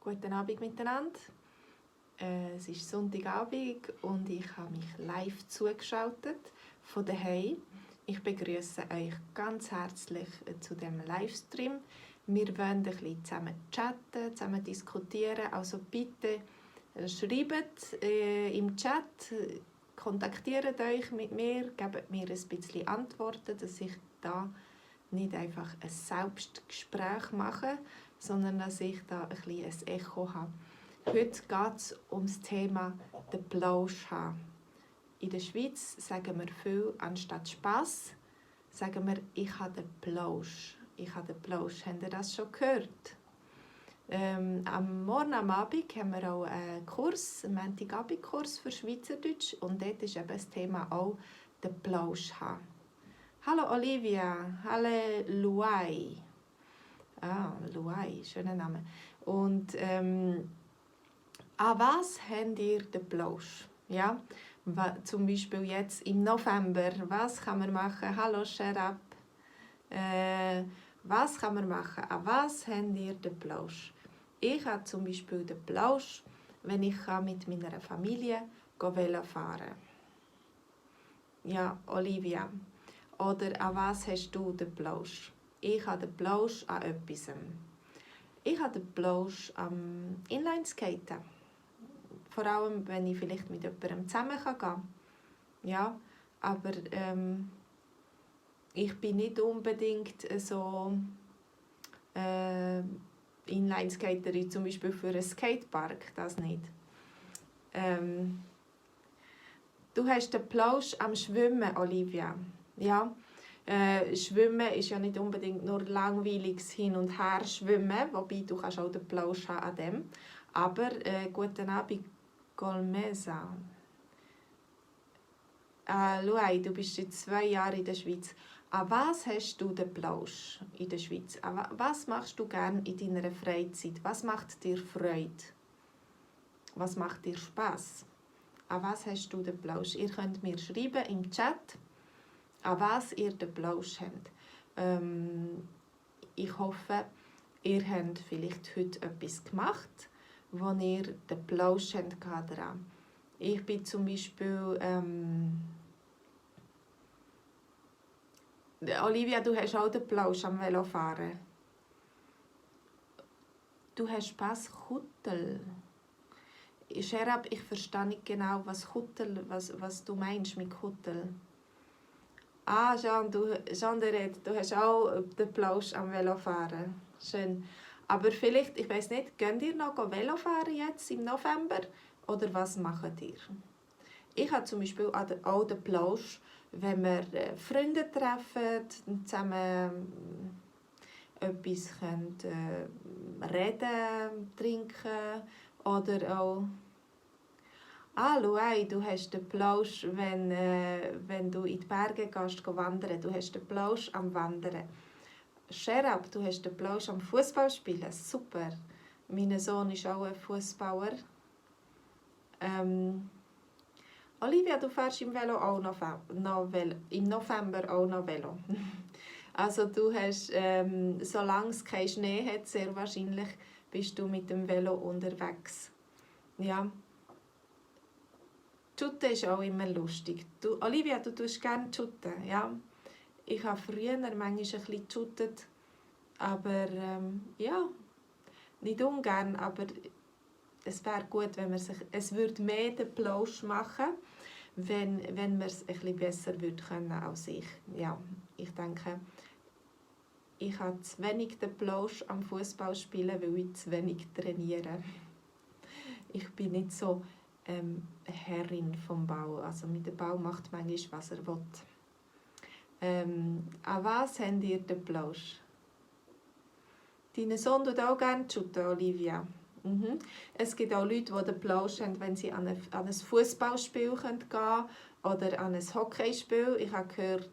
Guten Abend miteinander. Es ist Sonntagabend und ich habe mich live zugeschaltet von daheim. Ich begrüße euch ganz herzlich zu dem Livestream. Wir wollen ein bisschen zusammen chatten, zusammen diskutieren. Also bitte schreibt im Chat, kontaktiert euch mit mir, gebt mir ein bisschen Antworten, dass ich da nicht einfach ein Selbstgespräch mache, sondern dass ich da ein bisschen ein Echo habe. Heute geht es um das Thema den Plausch haben. In der Schweiz sagen wir viel, anstatt Spass, sagen wir, ich habe den Plausch. Ich habe den Plausch. Habt ihr das schon gehört? Am Morgen, am Abend haben wir auch einen Kurs, einen Montagabend-Kurs für Schweizerdeutsch. Und dort ist eben das Thema auch den Plausch haben. Hallo Olivia, hallo Luai. Luai, schöner Name. Und an was habt ihr den Plausch? Ja? Zum Beispiel jetzt im November, was kann man machen? Hallo Sherab. Was kann man machen? An was habt ihr den Plausch? Ich habe zum Beispiel den Plausch, wenn ich mit meiner Familie Velo fahren kann. Ja, Olivia. Oder an was hast du den Plausch? Ich habe den Plausch an etwas. Ich habe den Plausch am Inlineskaten. Vor allem, wenn ich vielleicht mit jemandem zusammen gehen kann. Ja, aber ich bin nicht unbedingt so Inlineskaterin, zum Beispiel für einen Skatepark, das nicht. Du hast den Plausch am Schwimmen, Olivia. Ja, Schwimmen ist ja nicht unbedingt nur langweiliges Hin- und Her schwimmen, wobei du kannst auch den Plausch haben an dem. Aber guten Abend, Golmesa. Luai, du bist jetzt 2 Jahre in der Schweiz. An was hast du den Plausch in der Schweiz? Was machst du gerne in deiner Freizeit? Was macht dir Freude? Was macht dir Spass? An was hast du den Plausch? Ihr könnt mir schreiben im Chat, an was ihr den Plausch habt. Ich hoffe, ihr habt vielleicht heute etwas gemacht, wo ihr den Plausch habt daran. Ich bin zum Beispiel Olivia, du hast auch den Plausch am Velofahren. Du hast Spass, Kuttel. Sherab, ich verstehe nicht genau, was du meinst mit Kuttel. Jean, du hast auch den Plausch am Velofahren. Schön. Aber vielleicht, ich weiss nicht, geht ihr noch Velofahren jetzt im November? Oder was macht ihr? Ich habe zum Beispiel auch den Plausch, wenn wir Freunde treffen, zusammen etwas reden, trinken oder auch Luai, du hast den Plausch, wenn du in die Berge gehst, wandern. Du hast den Plausch am Wandern. Sherab, du hast den Plausch am Fußballspielen. Super. Mein Sohn ist auch ein Fußballer. Olivia, du fährst im November auch noch Velo. Also du hast, solange es keinen Schnee hat, sehr wahrscheinlich bist du mit dem Velo unterwegs. Ja. Shooten ist auch immer lustig. Olivia, du tust gerne shooten, ja? Ich habe früher manchmal ein bisschen geshootet, aber ja, nicht ungern, aber es wäre gut, wenn es würde mehr den Plausch machen, wenn man es ein bisschen besser würde können als ich. Ja, ich denke, ich habe zu wenig den Plausch am Fußball spielen, weil ich zu wenig trainiere. Ich bin nicht so Herrin vom Bau. Also mit dem Bau macht manchmal, was er will. An was habt ihr den Plausch? Dein Sohn tut auch gerne shooten, Olivia. Es gibt auch Leute, die den Plausch haben, wenn sie an ein Fußballspiel gehen können oder an ein Hockeyspiel. Ich habe gehört,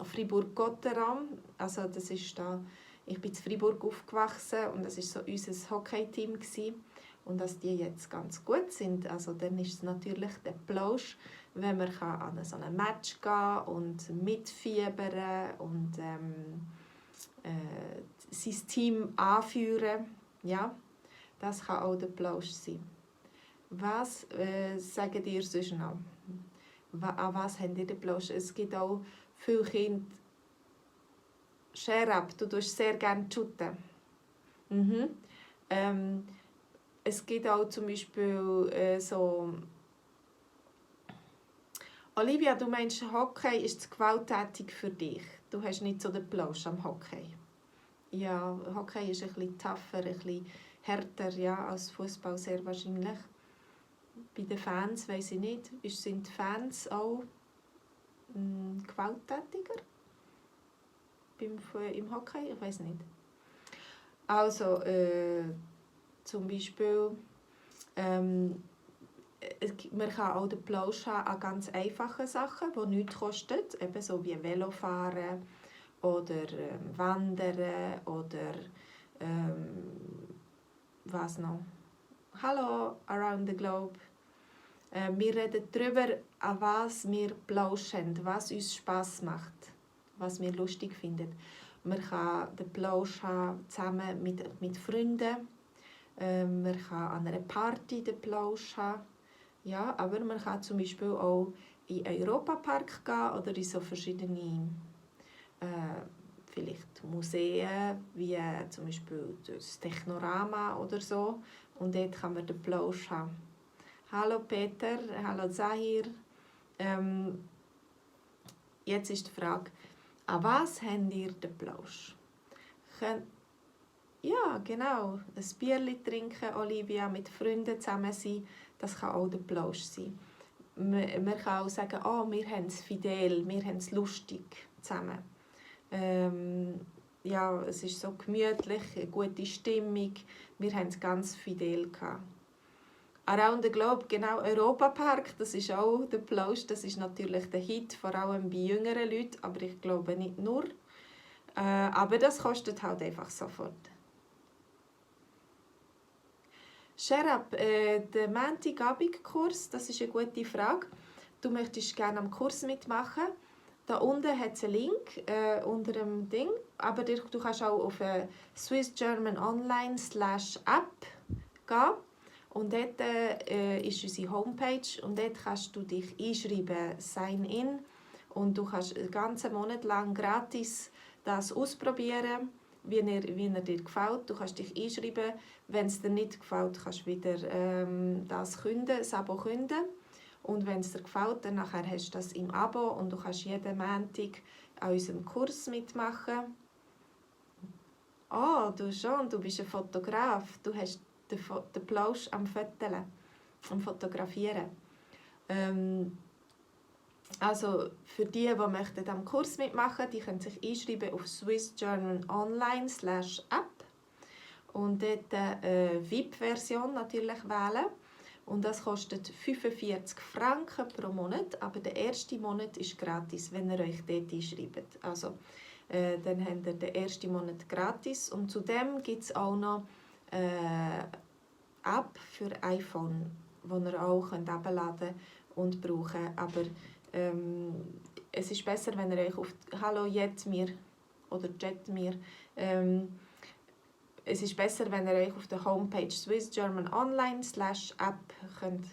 Fribourg-Gotteron, also das ist da, ich bin in Fribourg aufgewachsen und das war so unser Hockeyteam gewesen. Und dass die jetzt ganz gut sind, also dann ist es natürlich der Plausch, wenn man an so ein Match gehen und mitfiebern und sein Team anführen. Ja, Das kann auch der Plausch sein. Was sagt ihr sonst noch? An was habt ihr den Plausch? Es gibt auch viele Kinder. Scherab, du tust sehr gerne shooten. Mhm. Es gibt auch zum Beispiel so... Olivia, du meinst, Hockey ist zu gewalttätig für dich. Du hast nicht so den Plausch am Hockey. Ja, Hockey ist ein bisschen tougher, ein bisschen härter, ja, als Fußball sehr wahrscheinlich. Bei den Fans weiss ich nicht. Sind die Fans auch gewalttätiger im Hockey? Ich weiss nicht. Also, zum Beispiel, man kann auch den Plausch haben an ganz einfachen Sachen, die nichts kosten, eben so wie Velofahren oder Wandern oder was noch? Hallo, Around the Globe. Wir reden darüber, an was wir plauschen, was uns Spass macht, was wir lustig finden. Man kann den Plausch haben zusammen mit Freunden. Man kann an einer Party den Plausch haben. Ja, aber man kann zum Beispiel auch in den Europapark gehen oder in so verschiedene vielleicht Museen, wie zum Beispiel das Technorama oder so. Und dort kann man den Plausch haben. Hallo Peter, hallo Zahir. Jetzt ist die Frage, an was habt ihr den Plausch? Ja, genau. Ein Bierchen trinken, Olivia, mit Freunden zusammen sein, das kann auch der Plausch sein. Man kann auch sagen, oh, wir haben es fidel, wir haben es lustig zusammen. Ja, es ist so gemütlich, eine gute Stimmung, wir haben es ganz fidel gehabt. Around the Globe, genau, Europapark, das ist auch der Plausch, das ist natürlich der Hit, vor allem bei jüngeren Leuten, aber ich glaube nicht nur. Aber das kostet halt einfach sofort. Sherab, der Montagabendkurs, das ist eine gute Frage. Du möchtest gerne am Kurs mitmachen. Da unten hat es einen Link unter dem Ding, aber du kannst auch auf swissgermanonline.app gehen. Und dort ist unsere Homepage und dort kannst du dich einschreiben, sign in. Und du kannst einen ganzen Monat lang gratis das ausprobieren, wie er dir gefällt. Du kannst dich einschreiben. Wenn es dir nicht gefällt, kannst du wieder das Abo künden. Und wenn es dir gefällt, dann nachher hast du das im Abo und du kannst jeden Montag an unserem Kurs mitmachen. Oh, du bist ein Fotograf. Du hast den Plausch am Foteln, am Fotografieren. Also für die möchten am Kurs mitmachen, die können sich einschreiben auf swissgermanonline.app und dort die VIP-Version natürlich wählen. Und das kostet 45 Franken pro Monat, aber der erste Monat ist gratis, wenn ihr euch dort einschreibt. Also, dann habt ihr den ersten Monat gratis. Und zudem gibt es auch noch eine App für iPhone, die ihr auch herunterladen könnt und brauchen. Aber es ist besser, wenn ihr euch auf «Hallo Jetmir» oder «Jetmir» es ist besser, wenn ihr euch auf der Homepage swissgermanonline.app könnt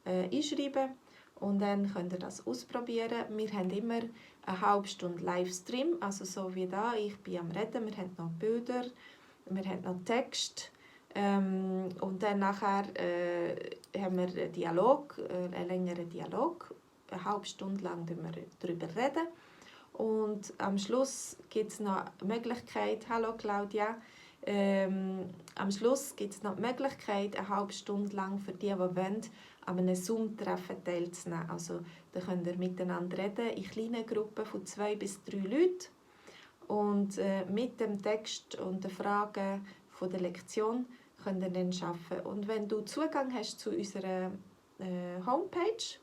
einschreiben und dann könnt ihr das ausprobieren. Wir haben immer eine halbe Stunde Livestream, also so wie da, ich bin am Reden, wir haben noch Bilder, wir haben noch Text und dann nachher haben wir einen Dialog, einen längeren Dialog, eine halbe Stunde lang reden wir darüber reden und am Schluss gibt es noch die Möglichkeit, hallo Claudia, am Schluss gibt es noch die Möglichkeit, eine halbe Stunde lang für die wollen, an einem Zoom-Treffen teilzunehmen. Also, da könnt ihr miteinander reden, in kleinen Gruppen von 2 bis 3 Leuten. Und mit dem Text und den Fragen von der Lektion könnt ihr dann arbeiten. Und wenn du Zugang hast zu unserer Homepage,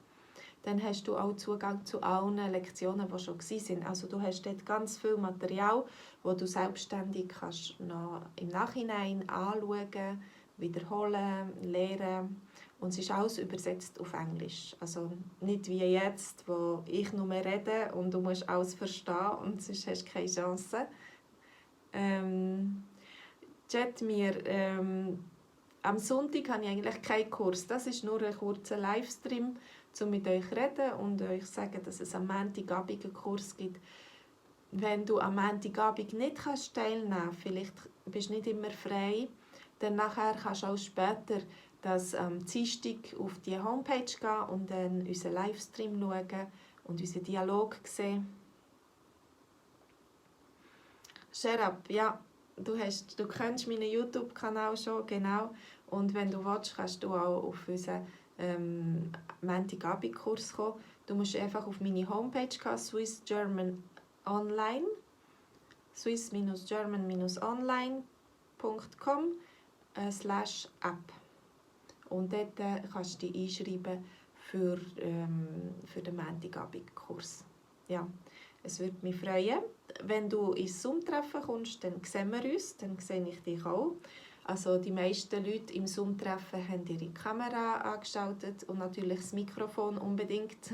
dann hast du auch Zugang zu allen Lektionen, die schon waren. Also du hast dort ganz viel Material, das du selbstständig kannst noch im Nachhinein anschauen, wiederholen, lernen. Und es ist alles übersetzt auf Englisch. Also nicht wie jetzt, wo ich nur mehr rede und du musst alles verstehen und sonst hast du keine Chance. Jetmir, Am Sonntag habe ich eigentlich keinen Kurs. Das ist nur ein kurzer Livestream, um mit euch zu reden und euch zu sagen, dass es am Montagabend einen Kurs gibt. Wenn du am Montagabend nicht teilnehmen kannst, vielleicht bist du nicht immer frei, dann nachher kannst du auch später das am Dienstag auf die Homepage gehen und dann unseren Livestream schauen und unseren Dialog sehen. Sherab, ja, du kennst meinen YouTube-Kanal schon, genau. Und wenn du willst, kannst du auch auf unseren Montagabend-Kurs kommen. Du musst einfach auf meine Homepage gehen, Swiss German Online, swiss-german-online.com/app. Und dort kannst du dich einschreiben für den Montagabend-Kurs. Ja, es würde mich freuen. Wenn du ins Zoom-Treffen kommst, dann sehen wir uns, dann sehe ich dich auch. Also die meisten Leute im Zoom-Treffen haben ihre Kamera angeschaltet und natürlich das Mikrofon unbedingt.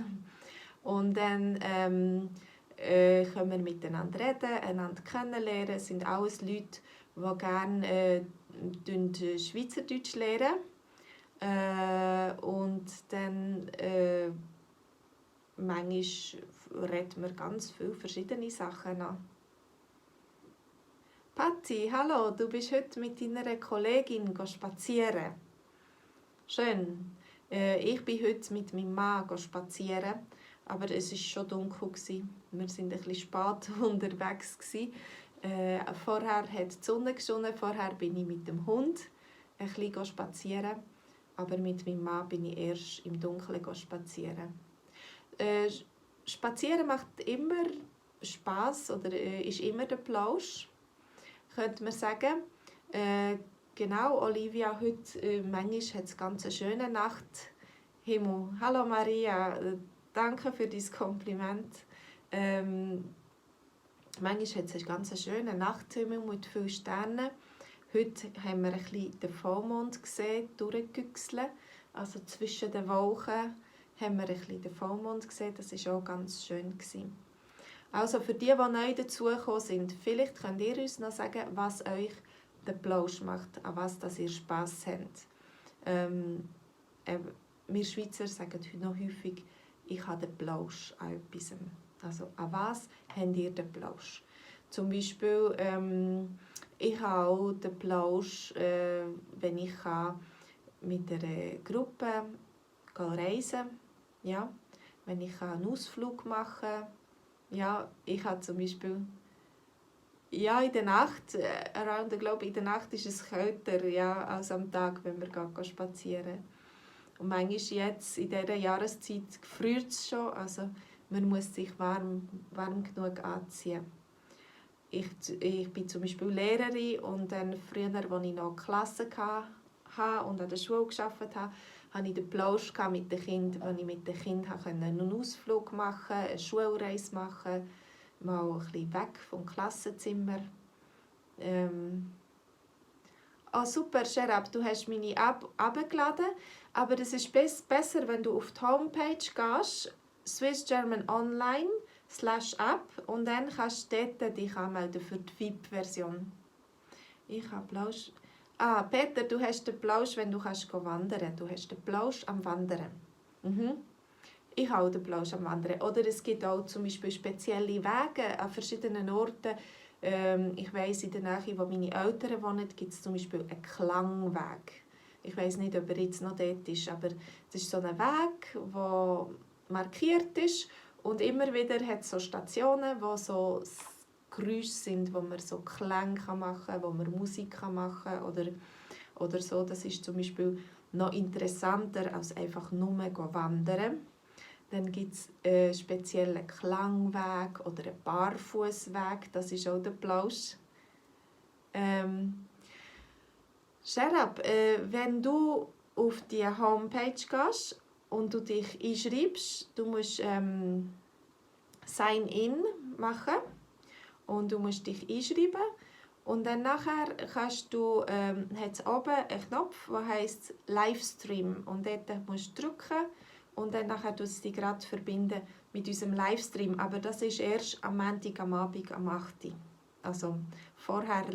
Und dann können wir miteinander reden, einander kennenlernen. Es sind alles Leute, die gerne Schweizerdeutsch lernen. Und dann manchmal reden wir ganz viele verschiedene Sachen an. Patti, hallo, du bist heute mit deiner Kollegin spazieren. Schön. Ich bin heute mit meinem Mann spazieren, aber es war schon dunkel. Wir waren ein bisschen spät unterwegs. Vorher hat die Sonne geschonen, vorher bin ich mit dem Hund ein bisschen spazieren. Aber mit meinem Mann bin ich erst im Dunkeln spazieren. Spazieren macht immer Spass oder ist immer der Plausch, könnte man sagen. Genau, Olivia, heute manchmal hat es ganz eine schöne Nachthimmel. Hallo Maria, danke für dein Kompliment. Manchmal hat es einen ganz schönen Nachthimmel mit vielen Sternen. Heute haben wir ein bisschen den Vollmond gesehen, durchgüchseln. Also zwischen den Wolken haben wir ein bisschen den Vollmond gesehen. Das war auch ganz schön. Also für die neu dazugekommen sind, vielleicht könnt ihr uns noch sagen, was euch den Plausch macht, an was ihr Spass habt. Wir Schweizer sagen noch häufig, ich habe den Plausch an etwas. Also an was habt ihr den Plausch? Zum Beispiel, ich habe auch den Plausch, wenn ich mit einer Gruppe reisen kann. Ja, wenn ich einen Ausflug machen kann. Ja, ich habe zum Beispiel in der Nacht, in der Nacht ist es kälter als am Tag, wenn wir spazieren. Und manchmal jetzt, in dieser Jahreszeit, friert es schon, also man muss sich warm genug anziehen. Ich bin zum Beispiel Lehrerin und dann früher, als ich noch Klassen hatte und an der Schule gearbeitet habe, hatte ich den Plausch mit den Kindern, wo ich mit den Kindern einen Ausflug machen, eine Schulreise machen, mal ein bisschen weg vom Klassenzimmer. Super, Sherab, du hast meine App heruntergeladen, aber es ist besser, wenn du auf die Homepage gehst, Swiss German Online/App, und dann kannst du dort dich anmelden für die VIP-Version. Ich habe Plausch. Peter, du hast den Plausch, wenn du wandern kannst. Du hast den Plausch am Wandern. Ich habe auch den Plausch am Wandern. Oder es gibt auch zum Beispiel spezielle Wege an verschiedenen Orten. Ich weiss, in der Nähe, wo meine Eltern wohnen, gibt es zum Beispiel einen Klangweg. Ich weiss nicht, ob er jetzt noch dort ist, aber es ist so ein Weg, der markiert ist. Und immer wieder hat es so Stationen, wo so Geräusche sind, wo man so Klänge machen kann, wo man Musik machen kann oder so. Das ist zum Beispiel noch interessanter als einfach nur wandern. Dann gibt es einen speziellen Klangweg oder einen Barfußweg. Das ist auch der Plausch. Sherab, wenn du auf die Homepage gehst und du dich einschreibst, du musst Sign-in machen und du musst dich einschreiben. Und dann nachher kannst du, hat es oben einen Knopf, der heisst Livestream. Und dort musst du drücken und dann nachher tut es dich gerade mit unserem Livestream. Aber das ist erst am Montag am Abend am 8 Uhr. Also vorher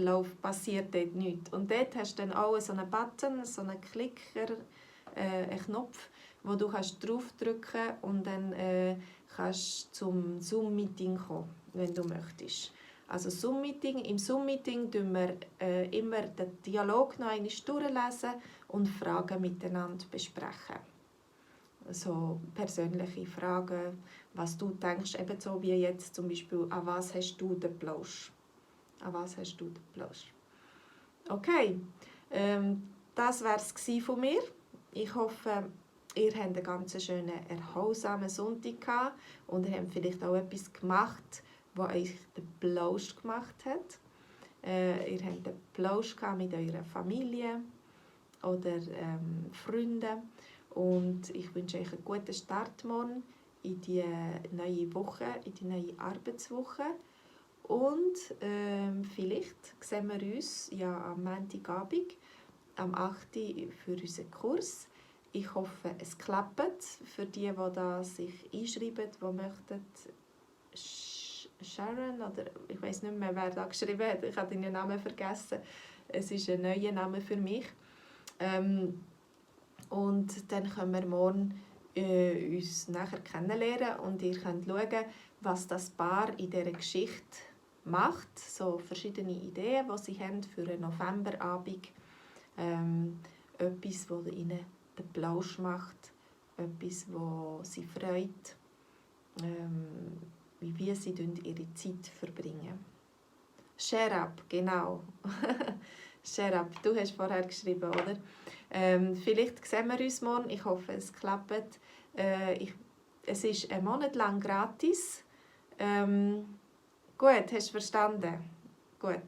passiert dort nichts. Und dort hast du dann auch so einen Button, so einen Klicker, einen Knopf, wo du draufdrücken kannst und dann kannst du zum Zoom-Meeting kommen, wenn du möchtest. Also im Zoom-Meeting tun wir immer den Dialog noch einmal durchlesen und Fragen miteinander besprechen. So persönliche Fragen, was du denkst, eben so wie jetzt zum Beispiel, an was hast du den Plausch? An was hast du den Plausch? Okay, das war es von mir. Ich hoffe, ihr habt einen ganz schönen, erholsamen Sonntag gehabt und ihr habt vielleicht auch etwas gemacht, was euch den Plausch gemacht hat. Ihr habt den Plausch mit eurer Familie oder Freunden. Und ich wünsche euch einen guten Start morgen in die neue Woche, in die neue Arbeitswoche. Und vielleicht sehen wir uns ja am Montagabend, am 8. Uhr für unseren Kurs. Ich hoffe, es klappt für die da sich einschreiben, die möchten. Sharon, oder ich weiß nicht mehr, wer da geschrieben hat. Ich habe den Namen vergessen. Es ist ein neuer Name für mich. Und dann können wir morgen uns nachher kennenlernen und ihr könnt schauen, was das Paar in dieser Geschichte macht. So verschiedene Ideen, die sie haben für einen Novemberabend. Etwas, das ihnen den Plausch macht. Etwas, das sie freut. Wie sie ihre Zeit verbringen. Share up, genau. Share up, du hast vorher geschrieben, oder? Vielleicht sehen wir uns morgen. Ich hoffe, es klappt. Es ist einen Monat lang gratis. Gut, hast du verstanden? Gut.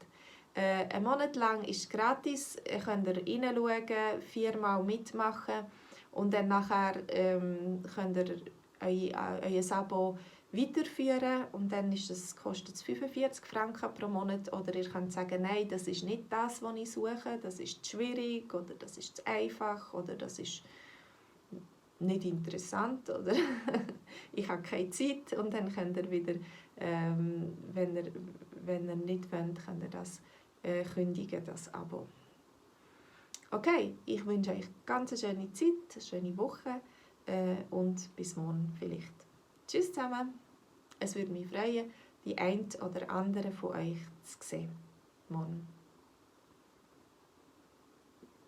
Einen Monat lang ist es gratis. Könnt ihr reinschauen, 4-mal mitmachen. Und dann nachher könnt ihr euer Abo weiterführen und dann kostet es 45 Franken pro Monat, oder ihr könnt sagen, nein, das ist nicht das, was ich suche, das ist zu schwierig oder das ist zu einfach oder das ist nicht interessant oder ich habe keine Zeit, und dann könnt ihr wieder, wenn ihr nicht wollt, könnt ihr das kündigen, das Abo. Okay, ich wünsche euch ganz eine schöne Zeit, eine schöne Woche und bis morgen vielleicht. Tschüss zusammen. Es würde mich freuen, die eine oder andere von euch zu sehen. Morgen.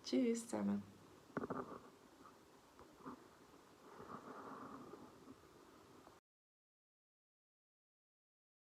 Tschüss zusammen.